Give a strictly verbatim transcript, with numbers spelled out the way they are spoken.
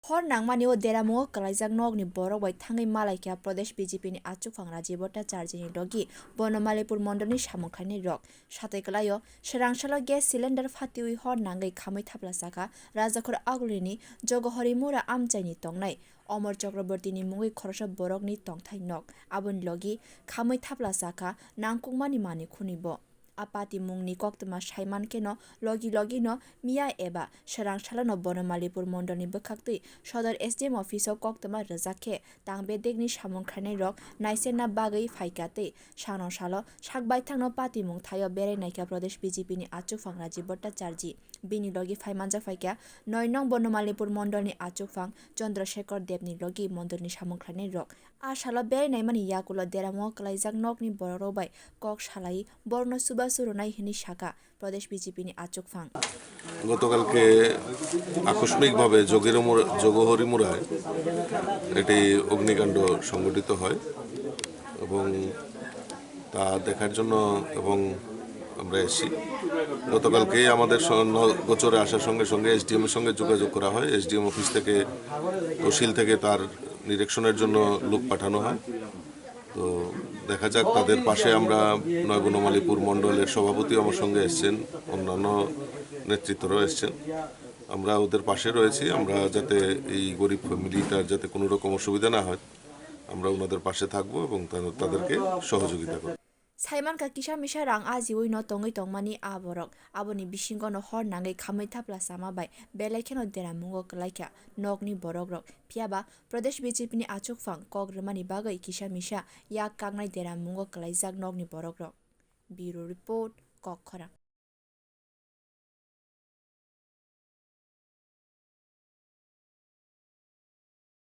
Hor nangmani o deramungo kwlaijak nokni borok bai thangwi malaikha Pradesh B J P ni achukphang Rajiv Bhattacharjini logi Bonomalipur mondolni samung khlainai rok. Satai kwlaio, swrangsalo gas cylinder phatiwi hor nangwi khamwi thapla sakha Rajakhor Agulini Jogohorimura amchaini tongnai Omor Chakrabortini mungwi khoroksa borokni tongthai nok. Aboni logi khamwi thapla sakha nangkukmani manwi khunibo. A patimungni koktwma saiman kheno logi logino miya eba swrang salono Bonomalipur mondolni bwkhaktwi Sodor S D M office-o koktwma rwjak khe tang bedekni samung khlainai rok naisenna bagwi phaikha tei swrang salo sak baithangno patimung thaio berai naikha Pradesh B J P ni achukphang Rajiv Bhattacharji. Bini logi phai manjak phaikha noi nong Bonomalipur mondolni achukphang Chandrasekhar Debni logi mondolni samung khlainai rok. A salo berai naimani yakulo deramungo kwlaijak nokni borokrok bai kok salai borokno chubachu rwnai hwnwi sakha Pradesh B J P ni achukphang. গতকালকে আকস্মিকভাবে জগিরমুর-, জগহরিমুরায় একটি অগ্নিকাণ্ড সংঘটিত হয় এবং তা দেখার জন্য এবং আমরা এসেছি। গতকালকেই আমাদের স-, ন-, গোচরে আসার সঙ্গে সঙ্গে এসডিএম এর সঙ্গে যোগাযোগ করা হয়। এসডিএম অফিস থেকে, তহসিল থেকে তার নিরীক্ষণের জন্য লোক পাঠানো হয়। তো দেখা যাক, তাদের পাশে আমরা নয় বনমালীপুর মণ্ডলের সভাপতি আমার সঙ্গে এসছেন, অন্যান্য নেতৃত্বরাও এসছেন। আমরা ওদের পাশে রয়েছি, আমরা যাতে এই গরিব ফ্যামিলিটার যাতে কোনো রকম অসুবিধা না হয়, আমরা ওনাদের পাশে থাকবো এবং তা-, তাদেরকে সহযোগিতা করব। Saimankha kisa misa rang ajiwi no tongwi tongmani a borok, aboni bisingo no hor nangwi khamwi thapla sama bai belai kheno deramungo kwlaikha nokni borokrok. Phiyaba Pradesh B J P ni achukphang kok rwmani bagwi kisa misa yak kaknai deramungo kwlaijak nokni borokrok. Bureau Report, Kokkhorang.